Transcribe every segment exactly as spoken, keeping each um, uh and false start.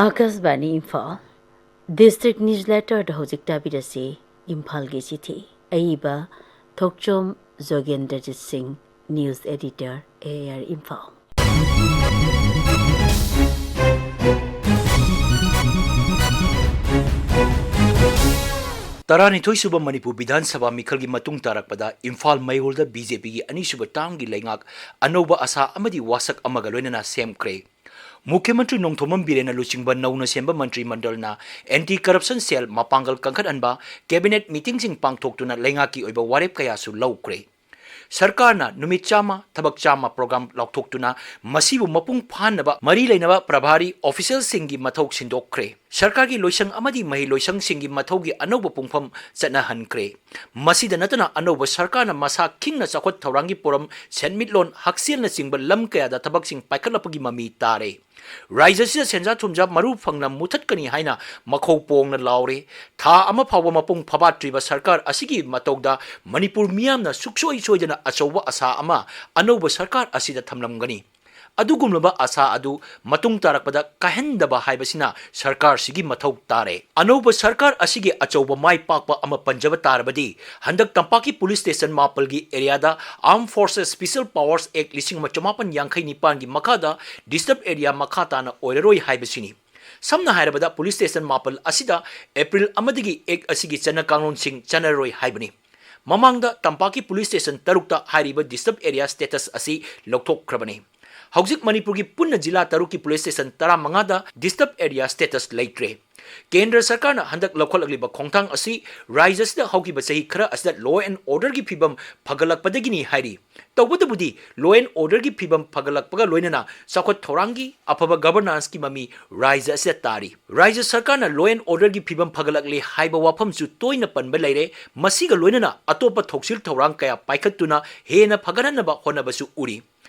ꯑꯥꯀꯥꯁꯕꯥꯅꯤ Imphal. District Newsletterꯗ ꯍꯧꯖꯤꯛ ꯇꯥꯕꯤꯔꯁꯤ ꯏꯝꯐꯥꯜꯒꯤ ꯆꯤꯊꯤ꯫ ꯑꯏꯕ ꯊꯣꯛꯆꯣꯝ ꯖꯣꯒꯦꯟꯗ꯭ꯔꯖꯤꯠ ꯁꯤꯡ, News Editor, A I R Imphal. ꯇꯔꯥꯅꯤꯊꯣꯏ ꯁꯨꯕ ꯃꯅꯤꯄꯨꯔ ꯕꯤꯙꯥꯟ ꯁꯚꯥ ꯃꯤꯈꯜꯒꯤ ꯃꯇꯨꯡ ꯇꯥꯔꯛꯄꯗ ꯏꯝꯐꯥꯜ ꯃꯩꯔꯣꯜꯗ ꯕꯤ ꯖꯦ ꯄꯤꯒꯤ ꯑꯅꯤꯁꯨꯕ ꯇꯥꯝꯒꯤ ꯂꯩꯉꯥꯛ ꯑꯅꯧꯕ ꯑꯥꯁꯥ ꯑꯃꯗꯤ ꯋꯥꯁꯛ ꯑꯃꯒ ꯂꯣꯏꯅꯅ ꯁꯦꯝꯈ꯭ꯔꯦ꯫ ꯃꯨꯈ꯭ꯌ ꯃꯟꯇ꯭ꯔꯤ ꯅꯣꯡꯊꯣꯝꯕꯝ ꯕꯤꯔꯦꯟꯅ ꯂꯨꯆꯤꯡꯕ ꯅꯧꯅ ꯁꯦꯝꯕ ꯃꯟꯇ꯭ꯔꯤ ꯃꯟꯗꯜꯅ ꯑꯦꯟꯇꯤ ꯀꯔꯞꯁꯟ ꯁꯦꯜ ꯃꯄꯥꯡꯒꯜ ꯀꯟꯈꯠꯍꯟꯕ, ꯀꯦꯕꯤꯅꯦꯠ ꯃꯤꯇꯤꯡꯁꯤꯡ ꯄꯥꯡꯊꯣꯛꯇꯨꯅ ꯂꯩꯉꯥꯛꯀꯤ ꯑꯣꯏꯕ ꯋꯥꯔꯦꯞ ꯀꯌꯥꯁꯨ ꯂꯧꯈ꯭ꯔꯦ꯫ ꯁꯔꯀꯥꯔꯅ ꯅꯨꯃꯤꯠ ꯆꯥꯝꯃ, ꯊꯕꯛ ꯆꯥꯝꯃ ꯄ꯭ꯔꯣꯒ꯭ꯔꯥꯝ ꯂꯥꯎꯊꯣꯛꯇꯨꯅ ꯃꯁꯤꯕꯨ ꯃꯄꯨꯡ ꯐꯥꯍꯟꯅꯕ ꯃꯔꯤ ꯂꯩꯅꯕ ꯄ꯭ꯔꯚꯥꯔꯤ ꯑꯣꯐꯤꯁꯤꯌꯦꯜꯁꯤꯡꯒꯤ ꯃꯊꯧ ꯁꯤꯟꯗꯣꯛꯈ꯭ꯔꯦ꯫ ꯁꯔꯀꯥꯔꯒꯤ ꯂꯣꯏꯁꯪ ꯑꯃꯗꯤ ꯃꯍꯩ ꯂꯣꯏꯁꯪꯁꯤꯡꯒꯤ ꯃꯊꯧꯒꯤ ꯑꯅꯧꯕ ꯄꯨꯡꯐꯝ ꯆꯠꯅꯍꯟꯈ꯭ꯔꯦ꯫ ꯃꯁꯤꯗ ꯅꯠꯇꯅ ꯑꯅꯧꯕ ꯁꯔꯀꯥꯔꯅ ꯃꯁꯥ ꯈꯤꯡꯅ ꯆꯥꯎꯈꯠ ꯊꯧꯔꯥꯡꯒꯤ ꯄꯣꯔꯝ, ꯁꯦꯟꯃꯤꯠꯂꯣꯟ, ꯍꯛꯁꯦꯜꯅꯆꯤꯡꯕ ꯂꯝ ꯀꯌꯥꯗ ꯊꯕꯛꯁꯤꯡ ꯄꯥꯏꯈꯠꯂꯛꯄꯒꯤ ꯃꯃꯤ ꯇꯥꯔꯦ꯫ ꯔꯥꯖ꯭ꯌ ꯑꯁꯤꯗ ꯁꯦꯟꯖꯥ ꯊꯨꯝꯖꯥ ꯃꯔꯨ ꯐꯪꯅ ꯃꯨꯊꯠꯀꯅꯤ ꯍꯥꯏꯅ ꯃꯈꯧ ꯄꯣꯡꯅ ꯂꯥꯎꯔꯦ꯫ ꯊꯥ ꯑꯃ ꯐꯥꯎꯕ ꯃꯄꯨꯡ ꯐꯥꯕꯥꯠꯇ꯭ꯔꯤꯕ ꯁꯔꯀꯥꯔ ꯑꯁꯤꯒꯤ ꯃꯇꯧꯗ ꯃꯅꯤꯄꯨꯔ ꯃꯤꯌꯥꯝꯅ ꯁꯨꯛꯁꯣꯏ ꯁꯣꯏꯗꯅ ꯑꯆꯧꯕ ꯑꯁꯥ ꯑꯃ ꯑꯅꯧꯕ ꯁꯔꯀꯥꯔ ꯑꯁꯤꯗ ꯊꯝꯂꯝꯒꯅꯤ꯫ ꯑꯗꯨꯒꯨꯝꯂꯕ ꯑꯁꯥ ꯑꯗꯨ ꯃꯇꯨꯡ ꯇꯥꯔꯛꯄꯗ ꯀꯥꯏꯍꯟꯗꯕ ꯍꯥꯏꯕꯁꯤꯅ ꯁꯔꯀꯥꯔꯁꯤꯒꯤ ꯃꯊꯧ ꯇꯥꯔꯦ꯫ ꯑꯅꯧꯕ ꯁꯔꯀꯥꯔ ꯑꯁꯤꯒꯤ ꯑꯆꯧꯕ ꯃꯥꯏ ꯄꯥꯛꯄ ꯑꯃ ꯄꯟꯖꯕ ꯇꯥꯔꯕꯗꯤ, ꯍꯟꯗꯛ ꯇꯝꯄꯥꯛꯀꯤ ꯄꯨꯂꯤꯁ ꯁ꯭ꯇꯦꯁꯟ ꯃꯥꯄꯜꯒꯤ ꯑꯦꯔꯤꯌꯥꯗ Armed Forces Special Powers Act ꯂꯤꯁꯤꯡ ꯑꯃ ꯆꯃꯥꯄꯟ ꯌꯥꯡꯈꯩ ꯅꯤꯄꯥꯟꯒꯤ ꯃꯈꯥꯗ ꯗꯤꯁꯇꯔꯕ ꯑꯦꯔꯤꯌꯥ ꯃꯈꯥ ꯇꯥꯅ ꯑꯣꯏꯔꯔꯣꯏ ꯍꯥꯏꯕꯁꯤꯅꯤ꯫ ꯁꯝꯅ ꯍꯥꯏꯔꯕꯗ, ꯄꯨꯂꯤꯁ ꯁ꯭ꯇꯦꯁꯟ ꯃꯥꯄꯜ ꯑꯁꯤꯗ ꯑꯦꯄ꯭ꯔꯤꯜ ꯑꯃꯗꯒꯤ ꯑꯦꯛ ꯑꯁꯤꯒꯤ ꯆꯠꯅ ꯀꯥꯡꯂꯣꯟꯁꯤꯡ ꯆꯠꯅꯔꯔꯣꯏ ꯍꯥꯏꯕꯅꯤ꯫ ꯃꯃꯥꯡꯗ ꯇꯝꯄꯥꯛꯀꯤ ꯄꯨꯂꯤꯁ ꯁ꯭ꯇꯦꯁꯟ ꯇꯔꯨꯛꯇ ꯍꯥꯏꯔꯤꯕ ꯗꯤꯁꯇꯔꯕ ꯑꯦꯔꯤꯌꯥ ꯁ꯭ꯇꯦꯇꯁ ꯑꯁꯤ ꯂꯧꯊꯣꯛꯈ꯭ꯔꯕꯅꯤ꯫ ꯍꯧꯖꯤꯛ ꯃꯅꯤꯄꯨꯔꯒꯤ ꯄꯨꯟꯅ ꯖꯤꯂꯥ ꯇꯔꯨꯛꯀꯤ ꯄꯨꯂꯤꯁ ꯁ꯭ꯇꯦꯁꯟ ꯇꯔꯥꯃꯉꯥꯗ ꯗꯤꯁꯇꯔꯕ ꯑꯦꯔꯤꯌꯥ ꯁ꯭ꯇꯦꯇꯁ ꯂꯩꯇ꯭ꯔꯦ꯫ ꯀꯦꯟꯗ꯭ꯔ ꯁꯔꯀꯥꯔꯅ ꯍꯟꯗꯛ ꯂꯧꯈꯠꯂꯛꯂꯤꯕ ꯈꯣꯡꯊꯥꯡ ꯑꯁꯤ ꯔꯥꯖ꯭ꯌ ꯑꯁꯤꯗ ꯍꯧꯈꯤꯕ ꯆꯍꯤ ꯈꯔ ꯑꯁꯤꯗ law and orderꯒꯤ ꯐꯤꯕꯝ ꯐꯒꯠꯂꯛꯄꯗꯒꯤꯅꯤ ꯍꯥꯏꯔꯤ꯫ ꯇꯧꯕꯇꯕꯨꯗꯤ, law and orderꯒꯤ ꯐꯤꯕꯝ ꯐꯒꯠꯂꯛꯄꯒ ꯂꯣꯏꯅꯅ ꯆꯥꯎꯈꯠ ꯊꯧꯔꯥꯡꯒꯤ ꯑꯐꯕ governancegꯤ ꯃꯃꯤ ꯔꯥꯖ꯭ꯌ ꯑꯁꯤꯗ ꯇꯥꯔꯤ꯫ ꯔꯥꯖ꯭ꯌ ꯁꯔꯀꯥꯔꯅ law and orderꯒꯤ ꯐꯤꯕꯝ ꯐꯒꯠꯂꯛꯂꯦ ꯍꯥꯏꯕ ꯋꯥꯐꯝꯁꯨ ꯇꯣꯏꯅ ꯄꯟꯕ ꯂꯩꯔꯦ꯫ ꯃꯁꯤꯒ ꯂꯣꯏꯅꯅ ꯑꯇꯣꯞꯄ ꯊꯧꯁꯤꯜ ꯊꯧꯔꯥꯡ ꯀꯌꯥ ꯄꯥꯏꯈꯠꯇꯨꯅ ꯍꯦꯟꯅ ꯐꯒꯠꯍꯟꯅꯕ ꯍꯣꯠꯅꯕꯁꯨ ꯎꯔꯤ꯫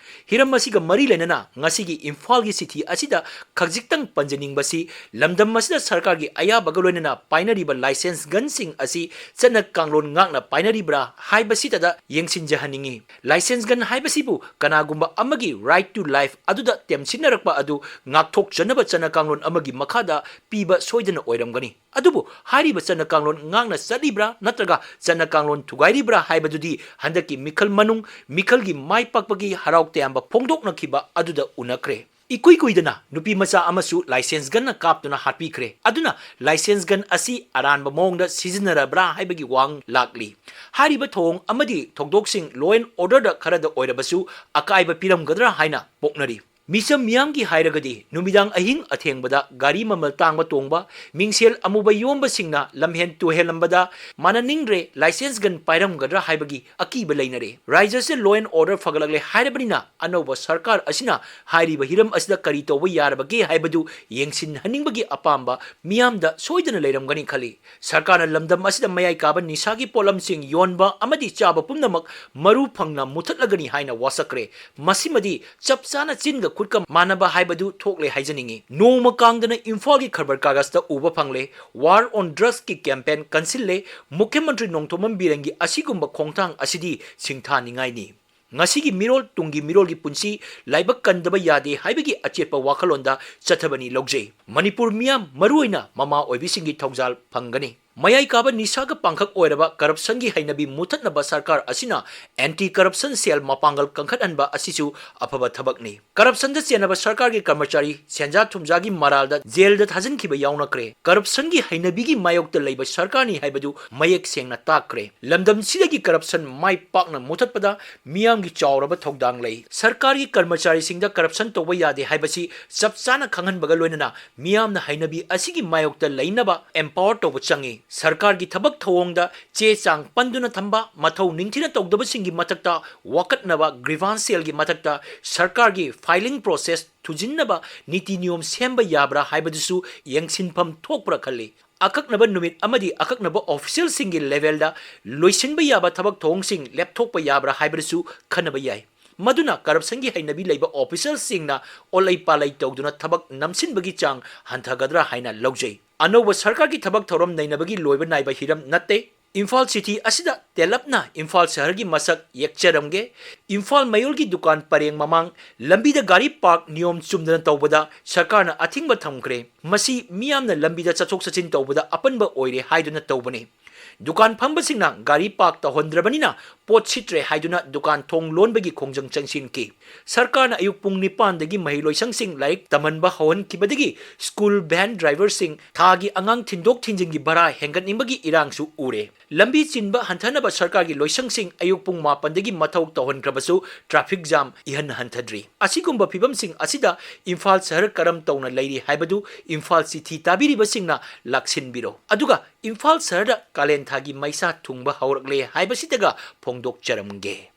ꯍꯤꯔꯝ ꯑꯁꯤꯒ ꯃꯔꯤ ꯂꯩꯅꯅ ꯉꯁꯤꯒꯤ ꯏꯝꯐꯥꯜꯒꯤ ꯆꯤꯊꯤ ꯑꯁꯤꯗ ꯈꯖꯤꯛꯇꯪ ꯄꯟꯖꯅꯤꯡꯕꯁꯤ, ꯂꯝꯗꯝ ꯑꯁꯤꯗ ꯁꯔꯀꯥꯔꯒꯤ ꯑꯌꯥꯕꯒ ꯂꯣꯏꯅꯅ ꯄꯥꯏꯅꯔꯤꯕ ꯂꯥꯏꯁꯦꯟꯁ ꯒꯟꯁꯤꯡ ꯑꯁꯤ ꯆꯠꯅ ꯀꯥꯡꯂꯣꯟ ꯉꯥꯛꯅ ꯄꯥꯏꯅꯔꯤꯕ꯭ꯔꯥ ꯍꯥꯏꯕꯁꯤꯇꯗ ꯌꯦꯡꯁꯤꯟꯖꯍꯟꯅꯤꯡꯏ꯫ ꯂꯥꯏꯁꯦꯟꯁ ꯒꯟ ꯍꯥꯏꯕꯁꯤꯕꯨ ꯀꯅꯥꯒꯨꯝꯕ ꯑꯃꯒꯤ right to life ꯑꯗꯨꯗ ꯇꯦꯝꯁꯤꯟꯅꯔꯛꯄ ꯑꯗꯨ ꯉꯥꯛꯊꯣꯛꯆꯅꯕ ꯆꯠꯅ ꯀꯥꯡꯂꯣꯟ ꯑꯃꯒꯤ ꯃꯈꯥꯗ ꯄꯤꯕ ꯁꯣꯏꯗꯅ ꯑꯣꯏꯔꯝꯒꯅꯤ꯫ ꯑꯗꯨꯕꯨ ꯍꯥꯏꯔꯤꯕ ꯆꯠꯅ ꯀꯥꯡꯂꯣꯟ ꯉꯥꯛꯅ ꯆꯠꯂꯤꯕ꯭ꯔꯥ ꯅꯠꯇ꯭ꯔꯒ ꯆꯠꯅ ꯀꯥꯡꯂꯣꯟ ꯊꯨꯒꯥꯏꯔꯤꯕ꯭ꯔꯥ ꯍꯥꯏꯕꯗꯨꯗꯤ ꯍꯟꯗꯛꯀꯤ ꯃꯤꯈꯜ ꯃꯅꯨꯡ ꯃꯤꯈꯜꯒꯤ ꯃꯥꯏ ꯄꯥꯛꯄꯒꯤ ꯍꯔꯥꯎ ꯇꯌꯥꯝꯕ ꯐꯣꯡꯗꯣꯛꯅꯈꯤꯕ ꯑꯗꯨꯗ ꯎꯅꯈ꯭ꯔꯦ꯫ ꯏꯀꯨꯏ ꯀꯨꯏꯗꯅ ꯅꯨꯄꯤ ꯃꯆꯥ ꯑꯃꯁꯨ ꯂꯥꯏꯁꯦꯟꯁ ꯒꯟꯅ ꯀꯥꯞꯇꯨꯅ ꯍꯥꯠꯄꯤꯈ꯭ꯔꯦ꯫ ꯑꯗꯨꯅ ꯂꯥꯏꯁꯦꯟꯁ ꯒꯟ ꯑꯁꯤ ꯑꯔꯥꯟꯕ ꯃꯑꯣꯡꯗ ꯁꯤꯖꯤꯟꯅꯔꯕ꯭ꯔꯥ ꯍꯥꯏꯕꯒꯤ ꯋꯥꯍꯪ ꯂꯥꯛꯂꯤ꯫ ꯍꯥꯏꯔꯤꯕ ꯊꯧꯑꯣꯡ ꯑꯃꯗꯤ ꯊꯧꯗꯣꯛꯁꯤꯡ law and orderꯗ ꯈꯔꯗ ꯑꯣꯏꯔꯕꯁꯨ ꯑꯀꯥꯏꯕ ꯄꯤꯔꯝꯒꯗ꯭ꯔꯥ ꯍꯥꯏꯅ ꯄꯣꯛꯅꯔꯤ꯫ ꯃꯤꯆꯝ ꯃꯤꯌꯥꯝꯒꯤ ꯍꯥꯏꯔꯒꯗꯤ ꯅꯨꯃꯤꯗꯥꯡ ꯑꯍꯤꯡ ꯑꯊꯦꯡꯕꯗ ꯒꯥꯔꯤ ꯃꯃꯜ ꯇꯥꯡꯕ ꯇꯣꯡꯕ, ꯃꯤꯡꯁꯦꯜ ꯑꯃꯨꯕ ꯌꯣꯝꯕꯁꯤꯡꯅ ꯂꯝꯍꯦꯟ ꯇꯨꯍꯦꯜꯂꯝꯕꯗ ꯃꯥꯟꯅꯅꯤꯡꯗ꯭ꯔꯦ, ꯂꯥꯏꯁꯦꯟꯁ ꯒꯟ ꯄꯥꯏꯔꯝꯒꯗ꯭ꯔꯥ ꯍꯥꯏꯕꯒꯤ ꯑꯀꯤꯕ ꯂꯩꯅꯔꯦ꯫ ꯔꯥꯏꯖ꯭ꯌꯁꯦ law and order ꯐꯒꯠꯂꯛꯂꯦ ꯍꯥꯏꯔꯕꯅꯤꯅ ꯑꯅꯧꯕ ꯁꯔꯀꯥꯔ ꯑꯁꯤꯅ ꯍꯥꯏꯔꯤꯕ ꯍꯤꯔꯝ ꯑꯁꯤꯗ ꯀꯔꯤ ꯇꯧꯕ ꯌꯥꯔꯕꯒꯦ ꯍꯥꯏꯕꯗꯨ ꯌꯦꯡꯁꯤꯟꯍꯟꯅꯤꯡꯕꯒꯤ ꯑꯄꯥꯝꯕ ꯃꯤꯌꯥꯝꯗ ꯁꯣꯏꯗꯅ ꯂꯩꯔꯝꯒꯅꯤ ꯈꯜꯂꯤ꯫ ꯁꯔꯀꯥꯔꯅ ꯂꯝꯗꯝ ꯑꯁꯤꯗ ꯃꯌꯥꯏ ꯀꯥꯕ ꯅꯤꯁꯥꯒꯤ ꯄꯣꯠꯂꯝꯁꯤꯡ ꯌꯣꯟꯕ ꯑꯃꯗꯤ ꯆꯥꯕ ꯄꯨꯝꯅꯃꯛ ꯃꯔꯨ ꯐꯪꯅ ꯃꯨꯊꯠꯂꯒꯅꯤ ꯍꯥꯏꯅ ꯋꯥꯁꯛꯈ꯭ꯔꯦ꯫ ꯃꯁꯤꯃꯗꯤ ꯆꯞ ꯆꯥꯅ ꯆꯤꯟꯒ ꯈꯨꯠꯀ ꯃꯥꯟꯅꯕ ꯍꯥꯏꯕꯗꯨ ꯊꯣꯛꯂꯦ ꯍꯥꯏꯖꯅꯤꯡꯏ꯫ ꯅꯣꯡꯃ ꯀꯥꯡꯗꯅ ꯏꯝꯐꯥꯜꯒꯤ ꯈꯕꯔ ꯀꯥꯒꯖꯇ ꯎꯕ ꯐꯪꯂꯦ, war on drugsꯀꯤ campaign ꯀꯟꯁꯤꯜꯂꯦ꯫ ꯃꯨꯈ꯭ꯌ ꯃꯟꯇ꯭ꯔꯤ ꯅꯣꯡꯊꯣꯝꯕꯝ ꯕꯤꯔꯦꯟꯒꯤ ꯑꯁꯤꯒꯨꯝꯕ ꯈꯣꯡꯊꯥꯡ ꯑꯁꯤꯗꯤ ꯁꯤꯡꯊꯥꯅꯤꯡꯉꯥꯏꯅꯤ꯫ ꯉꯁꯤꯒꯤ ꯃꯤꯔꯣꯜ ꯇꯨꯡꯒꯤ ꯃꯤꯔꯣꯜꯒꯤ ꯄꯨꯟꯁꯤ ꯂꯥꯏꯕꯛ ꯀꯟꯗꯕ ꯌꯥꯗꯦ ꯍꯥꯏꯕꯒꯤ ꯑꯆꯦꯠꯄ ꯋꯥꯈꯜꯂꯣꯟꯗ ꯆꯠꯊꯕꯅꯤ ꯂꯧꯖꯩ꯫ ꯃꯅꯤꯄꯨꯔ ꯃꯤꯌꯥꯝ, ꯃꯔꯨꯑꯣꯏꯅ ꯃꯃꯥ ꯑꯣꯏꯕꯤꯁꯤꯡꯒꯤ ꯊꯧꯖꯥꯜ ꯐꯪꯒꯅꯤ꯫ ꯃꯌꯥꯏ ꯀꯥꯕ ꯅꯤꯁꯥꯒ ꯄꯥꯡꯈꯛ ꯑꯣꯏꯔꯕ ꯀꯔꯞꯁꯟꯒꯤ ꯍꯩꯅꯕꯤ ꯃꯨꯊꯠꯅꯕ ꯁꯔꯀꯥꯔ ꯑꯁꯤꯅ anti corruption cell ꯃꯄꯥꯡꯒꯜ ꯀꯟꯈꯠꯍꯟꯕ ꯑꯁꯤꯁꯨ ꯑꯐꯕ ꯊꯕꯛꯅꯤ꯫ ꯀꯔꯞꯁꯟꯗ ꯆꯦꯟꯅꯕ ꯁꯔꯀꯥꯔꯒꯤ ꯀꯔꯃꯆꯥꯔꯤ ꯁꯦꯟꯖꯥ ꯊꯨꯝꯖꯥꯒꯤ ꯃꯔꯥꯜꯗ ꯖꯦꯜꯗ ꯊꯥꯖꯤꯟꯈꯤꯕ ꯌꯥꯎꯅꯈ꯭ꯔꯦ꯫ ꯀꯔꯞꯁꯟꯒꯤ ꯍꯩꯅꯕꯤꯒꯤ ꯃꯥꯌꯣꯛꯇ ꯂꯩꯕ ꯁꯔꯀꯥꯔꯅꯤ ꯍꯥꯏꯕꯗꯨ ꯃꯌꯦꯛ ꯁꯦꯡꯅ ꯇꯥꯛꯈ꯭ꯔꯦ꯫ ꯂꯝꯗꯝꯁꯤꯗꯒꯤ ꯀꯔꯞꯁꯟ ꯃꯥꯏ ꯄꯥꯛꯅ ꯃꯨꯊꯠꯄꯗ ꯃꯤꯌꯥꯝꯒꯤ ꯆꯥꯎꯔꯕ ꯊꯧꯗꯥꯡ ꯂꯩ꯫ ꯁꯔꯀꯥꯔꯒꯤ ꯀꯔꯃꯆꯥꯔꯤꯁꯤꯡꯗ ꯀꯔꯞꯁꯟ ꯇꯧꯕ ꯌꯥꯗꯦ ꯍꯥꯏꯕꯁꯤ ꯆꯞ ꯆꯥꯅ ꯈꯪꯍꯟꯕꯒ ꯂꯣꯏꯅꯅ ꯃꯤꯌꯥꯝꯅ ꯍꯩꯅꯕꯤ ꯑꯁꯤꯒꯤ ꯃꯥꯌꯣꯛꯇ ꯂꯩꯅꯕ empower ꯇꯧꯕ ꯆꯪꯏ꯫ ꯁꯔꯀꯥꯔꯒꯤ ꯊꯕꯛ ꯊꯧꯑꯣꯡꯗ ꯆꯦ ꯆꯥꯡ ꯄꯟꯗꯨꯅ ꯊꯝꯕ, ꯃꯊꯧ ꯅꯤꯡꯊꯤꯅ ꯇꯧꯗꯕꯁꯤꯡꯒꯤ ꯃꯊꯛꯇ ꯋꯥꯀꯠꯅꯕ grievance cellꯒꯤ ꯃꯊꯛꯇ ꯁꯔꯀꯥꯔꯒꯤ filing process ꯊꯨꯖꯤꯟꯅꯕ ꯅꯤꯇꯤ ꯅꯤꯌꯣꯝ ꯁꯦꯝꯕ ꯌꯥꯕ꯭ꯔꯥ ꯍꯥꯏꯕꯗꯨꯁꯨ ꯌꯦꯡꯁꯤꯟꯐꯝ ꯊꯣꯛꯄ꯭ꯔꯥ ꯈꯜꯂꯤ꯫ ꯑꯀꯛꯅꯕ ꯅꯨꯃꯤꯠ ꯑꯃꯗꯤ ꯑꯀꯛꯅꯕ officialꯁꯤꯡꯒꯤ levelꯗ ꯂꯣꯏꯁꯤꯟꯕ ꯌꯥꯕ ꯊꯕꯛ ꯊꯧꯑꯣꯡꯁꯤꯡ ꯂꯦꯞꯊꯣꯛꯄ ꯌꯥꯕ꯭ꯔꯥ ꯍꯥꯏꯕꯗꯨꯁꯨ ꯈꯟꯅꯕ ꯌꯥꯏ꯫ ꯃꯗꯨꯅ ꯀꯔꯞꯁꯟꯒꯤ ꯍꯩꯅꯕꯤ ꯂꯩꯕ ꯑꯣꯐꯤꯁꯤꯌꯦꯜꯁꯤꯡꯅ ꯑꯣꯠꯂꯩ ꯄꯥꯜꯂꯩ ꯇꯧꯗꯨꯅ ꯊꯕꯛ ꯅꯝꯁꯤꯟꯕꯒꯤ ꯆꯥꯡ ꯍꯟꯊꯒꯗ꯭ꯔꯥ ꯍꯥꯏꯅ ꯂꯧꯖꯩ꯫ ꯑꯅꯧꯕ ꯁꯔꯀꯥꯔꯒꯤ ꯊꯕꯛ ꯊꯧꯔꯝ ꯅꯩꯅꯕꯒꯤ ꯂꯣꯏꯕ ꯅꯥꯏꯕ ꯍꯤꯔꯝ ꯅꯠꯇꯦ꯫ ꯏꯝꯐꯥꯜ ꯁꯤꯇꯤ ꯑꯁꯤꯗ ꯇꯦꯜꯂꯞꯅ ꯏꯝꯐꯥꯜ ꯁꯍꯔꯒꯤ ꯃꯁꯛ ꯌꯦꯛꯆꯔꯝꯒꯦ꯫ ꯏꯝꯐꯥꯜ ꯃꯌꯣꯜꯒꯤ ꯗꯨꯀꯥꯟ ꯄꯔꯦꯡ ꯃꯃꯥꯡ ꯂꯝꯕꯤꯗ ꯒꯥꯔꯤ ꯄꯥꯔꯛ ꯅꯤꯌꯣꯝ ꯆꯨꯝꯗꯅ ꯇꯧꯕꯗ ꯁꯔꯀꯥꯔꯅ ꯑꯊꯤꯡꯕ ꯊꯝꯈ꯭ꯔꯦ꯫ ꯃꯁꯤ ꯃꯤꯌꯥꯝꯅ ꯂꯝꯕꯤꯗ ꯆꯠꯊꯣꯛ ꯆꯠꯁꯤꯟ ꯇꯧꯕꯗ ꯑꯄꯟꯕ ꯑꯣꯏꯔꯦ ꯍꯥꯏꯗꯨꯅ ꯇꯧꯕꯅꯤ꯫ ꯗꯨꯀꯥꯟ ꯐꯝꯕꯁꯤꯡꯅ ꯒꯥꯔꯤ ꯄꯥꯔꯛ ꯇꯧꯍꯟꯗ꯭ꯔꯕꯅꯤꯅ ꯄꯣꯠ ꯁꯤꯠꯇ꯭ꯔꯦ ꯍꯥꯏꯗꯨꯅ ꯗꯨꯀꯥꯟ ꯊꯣꯡ ꯂꯣꯟꯕꯒꯤ ꯈꯣꯡꯖꯪ ꯆꯪꯁꯤꯟꯈꯤ꯫ ꯁꯔꯀꯥꯔꯅ ꯑꯌꯨꯛ ꯄꯨꯡ ꯅꯤꯄꯥꯟꯗꯒꯤ ꯃꯍꯩꯂꯣꯏꯁꯪꯁꯤꯡ ꯂꯥꯏꯔꯤꯛ ꯇꯝꯍꯟꯕ ꯍꯧꯍꯟꯈꯤꯕꯗꯒꯤ ꯁ꯭ꯀꯨꯜ ꯚꯦꯟ ꯗ꯭ꯔꯥꯏꯚꯔꯁꯤꯡ ꯊꯥꯒꯤ ꯑꯉꯥꯡ ꯊꯤꯟꯗꯣꯛ ꯊꯤꯟꯖꯤꯟꯒꯤ ꯚꯔꯥ ꯍꯦꯟꯒꯠꯅꯤꯡꯕꯒꯤ ꯏꯔꯥꯡꯁꯨ ꯎꯔꯦ꯫ ꯂꯝꯕꯤ ꯆꯤꯟꯕ ꯍꯟꯊꯅꯕ ꯁꯔꯀꯥꯔꯒꯤ ꯂꯣꯏꯁꯪꯁꯤꯡ ꯑꯌꯨꯛ ꯄꯨꯡ ꯃꯥꯄꯟꯗꯒꯤ ꯃꯊꯧ ꯇꯧꯍꯟꯈ꯭ꯔꯕꯁꯨ ꯇ꯭ꯔꯥꯐꯤꯛ ꯖꯥꯝ ꯏꯍꯟ ꯍꯟꯊꯗ꯭ꯔꯤ꯫ ꯑꯁꯤꯒꯨꯝꯕ ꯐꯤꯕꯝꯁꯤꯡ ꯑꯁꯤꯗ ꯏꯝꯐꯥꯜ ꯁꯍꯔ ꯀꯔꯝ ꯇꯧꯅ ꯂꯩꯔꯤ ꯍꯥꯏꯕꯗꯨ ꯏꯝꯐꯥꯜ ꯁꯤꯇꯤ ꯇꯥꯕꯤꯔꯤꯕꯁꯤꯡꯅ ꯂꯥꯛꯁꯤꯟꯕꯤꯔꯣ꯫ ꯑꯗꯨꯒ ꯏꯝꯐꯥꯜ ꯁꯍꯔꯗ ꯀꯥꯂꯦꯟ ꯊꯥꯒꯤ ꯃꯩꯁꯥ ꯊꯨꯡꯕ ꯍꯧꯔꯛꯂꯦ ꯍꯥꯏꯕꯁꯤꯗꯒ ꯐꯣꯡꯗꯣꯛꯆꯔꯝꯒꯦ꯫